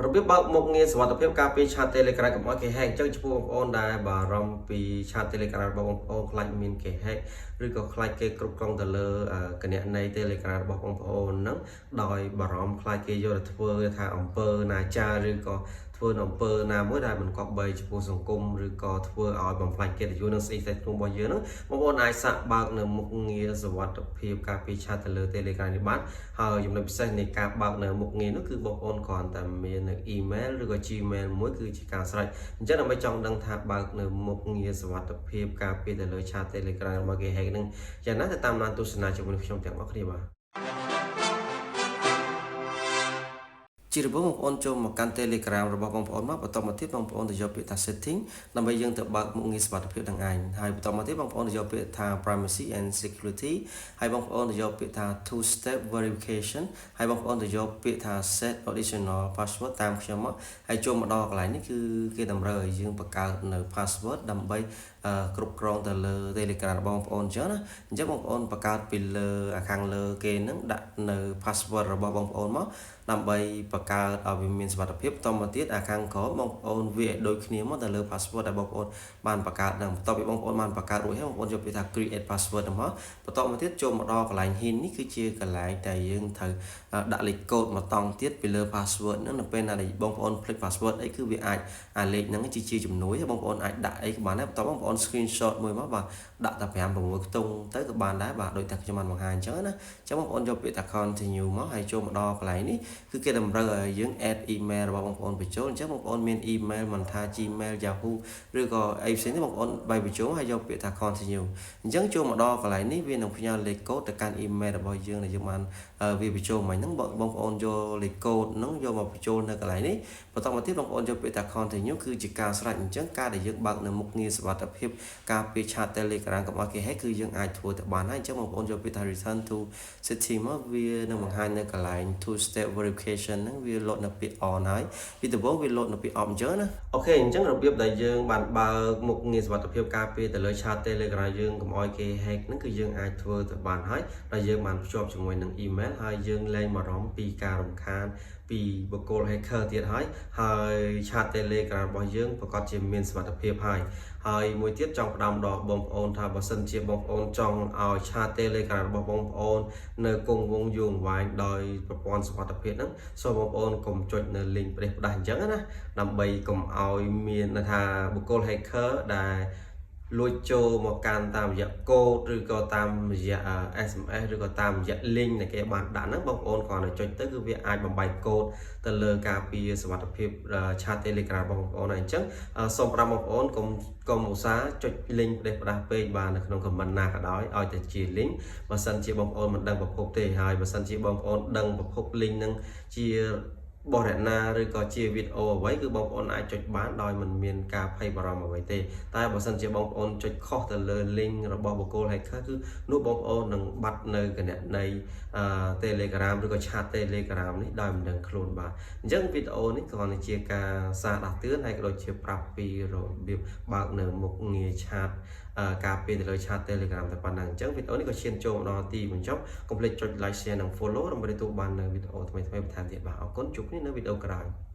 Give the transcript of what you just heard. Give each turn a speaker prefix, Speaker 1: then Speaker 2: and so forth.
Speaker 1: របៀបបើកមុខងារសុវត្ថិភាពការពារ chat Telegram កុំឲ្យគេ hack អញ្ចឹងចំពោះបងប្អូនដែលបារម្ភពី chat Telegram របស់បងប្អូនខ្លាចមានគេ hack ឬក៏ខ្លាចគេគ្រប់គ្រងទៅលើគណនី Telegram របស់បងប្អូនហ្នឹងដោយបារម្ភខ្លាចគេយកទៅធ្វើថាអំពើនាចាឬក៏ធ្វើនៅអំពើណាមួយដែលមិនគប្បីចំពោះសង្គមឬក៏ធ្វើឲ្យបំផ្លាញកិត្តិយសនិងស្អីស្អីក្នុងរបស់យើងហ្នឹងបងប្អូនអាចសាកបើកនៅមុខងារសុវត្ថិភាពការពារ chat ទៅលើ Telegram នេះបានហើយចំណុចពិសេសនៃការបើកនៅមុខងារនោះគឺបងប្អូនគ្រាន់តែមាននៅ email ឬក៏ Gmail មួយគឺជាការស្រេចអញ្ចឹងដើម្បីចង់ដឹងថាបើកនៅមុខងារសុវត្ថិភាពការពារទៅលើ chat Telegram របស់គេ hack ហ្នឹងយ៉ាងណាទៅតាមដានទស្សនាជាមួយនឹងខ្ញុំទាំងអស់គ្នាបាទជាដំបូងបងប្អូនចូលមកកាន់ Telegram របស់បងប្អូនមកបន្តមកទៀតបងប្អូនទៅយកពាក្យថា setting ដើម្បីយើងទៅបើកមុខងារសុវត្ថិភាពទាំងឯងហើយបន្តមកទៀតបងប្អូនទៅយកពាក្យថា privacy and security ហើយបងប្អូនទៅយកពាក្យថា two step verification ហើយបងប្អូនទៅយកពាក្យថា set additional password តាមខ្ញុំមកហើយចូលមកដល់កន្លែងនេះគឺគេតម្រូវឲ្យយើងបង្កើតនៅ password ដើម្បីគ្រប់គ្រងទៅលើ Telegram របស់បងប្អូនអញ្ចឹងណាអញ្ចឹងបងប្អូនបង្កើតពីលើអាខាងលើគេហ្នឹងដាក់នៅ password របស់បងប្អូនមកដើម្បីបង្កើតឲ្យវាមានសុវត្ថិភាពបន្តមកទៀតអាខាងក្រោមបងប្អូនវាឲ្យដូចគ្នាមកទៅលើ password ដែលបងប្អូនបានបង្កើតហ្នឹងបន្ទាប់ពីបងប្អូនបានបង្កើតរួចហើយបងប្អូនយកពាក្យថា create password ហ្នឹងមកបន្តមកទៀតចូលមកដល់កន្លែង hint នេះគឺជាកន្លែងដែលយើងត្រូវដាក់លេខកូដមកតង់ទៀតពីលើ password ហ្នឹងនៅពេលណាដែលបងប្អូនភ្លេច password អីគឺវាអាចអាលេខហ្នឹងជាជំនួយបងប្អូនអាចដាក់អីក៏បានដែរបន្ទាប់បងប្អូន screenshot មួយមកបាទដាក់តែ5 6ខ្ទង់ទៅក៏បានដែរបាទដូចតែខ្ញុំបានបង្ហាញអញ្ចឹងណាអញ្ចឹងបងប្អូនយកពាក្យថា continue មកហើយចូលមកដល់កន្លែងនេះគឺគេតម្រូវឲ្យយើង add email របស់បងប្អូនបញ្ចូលអញ្ចឹងបងប្អូនមាន email មិនថា Gmail Yahoo ឬក៏អីផ្សេងទេបងប្អូនបាយបញ្ចូលហើយយកពាក្យថា continue អញ្ចឹងចូលមកដល់កន្លែងនេះវានឹងផ្ញើលេខកូដទៅកាន់ email របស់យើងដែលយើងបានវាបញ្ចូលមិញហ្នឹងបងប្អូនយកលេខកូដហ្នឹងយកមកបញ្ចូលនៅកន្លែងនេះបន្តមកទៀតបងប្អូនយកពាក្យថា continue គឺជាការស្រេចអញ្ចឹងការដែលយើងបើកនៅមុខងារសុវត្ថិភាពការពារ chat Telegram កុំឲ្យគេ hack គឺយើងអាចធ្វើទៅបានហើយអញ្ចឹងបងប្អូនយកពាក្យថា return to setting មកវានឹងបង្ហាញនៅកន្លែង two step verification ហ្នឹងវាលោតនៅពាក្យ on ហើយពីដំបូងវាលោតនៅពាក្យ off អញ្ចឹងណាOK អញ្ចឹងរបៀបដែលយើងបានបើកមុខងារសុវត្ថិភាពការពារទៅលើ chat Telegram យើងកុំឲ្យគេ hack ហ្នឹងគឺយើងអាចធ្វើទៅបានហើយដែលយើងបានភ្ជាប់ជាមួយនឹង email ហើយយើងលែងបារម្ភពីការរំខានពីបុគ្គល hacker ទៀតហើយហើយ chat Telegram របស់យើងប្រកាសជាមានសុវត្ថិភាពហើយហើយមួយទៀតចង់ផ្ដាំដល់បងប្អូនថាបើសិនជាបងប្អូនចង់ឲ្យ chat Telegram របស់បងប្អូននៅគង់វង្សយូរអង្វែងដោយប្រព័ន្ធសុវត្ថិភាពហ្នឹងសូមបងប្អូនកុំចុចនៅ link ផ្ដេសផ្ដាស់អញ្ចឹងណាដើម្បីកុំឲ្យមានថាបុគ្គល hacker ដែលលួចចូលមកកាន់តាមរយៈកូដឬក៏តាមរយៈ SMS ឬក៏តាមរយៈ link ដែលគេបានដាក់ហ្នឹងបងប្អូនគ្រាន់តែចុចទៅគឺវាអាចបំបែកកូដទៅលើការពារសុវត្ថិភាព chat Telegram របស់បងប្អូនហើយអញ្ចឹងសូមប្រាប់បងប្អូនកុំកុំឧស្សាហ៍ចុច link ផ្ដេសផ្ដាស់ពេកបាទនៅក្នុង comment ណាក៏ដោយឲ្យតែជា link បើសិនជាបងប្អូនមិនដឹងប្រភពទេហើយបើសិនជាបងប្អូនដឹងប្រភព link ហ្នឹងជាបរិណាឬក៏ជាវីដេអូអ្វីគឺបងប្អូនអាចចុចបានដោយមិនមានការភ័យបារម្ភអ្វីទេតែបើសិនជាបងប្អូនចុចខុសទៅលើ link របស់បុគ្គល hacker គឺនោះបងប្អូននឹងបាត់នៅគណនី Telegram ឬក៏ chat Telegram នេះដោយមិនដឹងខ្លួនបាទអញ្ចឹងវីដេអូនេះគ្រាន់តែជាការសារដាស់តឿនហើយក៏ដូចជាប្រាប់ពីរបៀបបើកនៅមុខងារ chat ការពារទៅលើ chat Telegram តែប៉ុណ្ណឹងអញ្ចឹងវីដេអូនេះក៏ឈានចូលមកដល់ទីបញ្ចប់កុំភ្លេចចុច like share និង follow ដើម្បីទទួលបាននៅវីដេអូថ្មីៗបន្ថែមទៀតបាទអរគុណជួបគ្នានៅវីដេអូក្រោយ។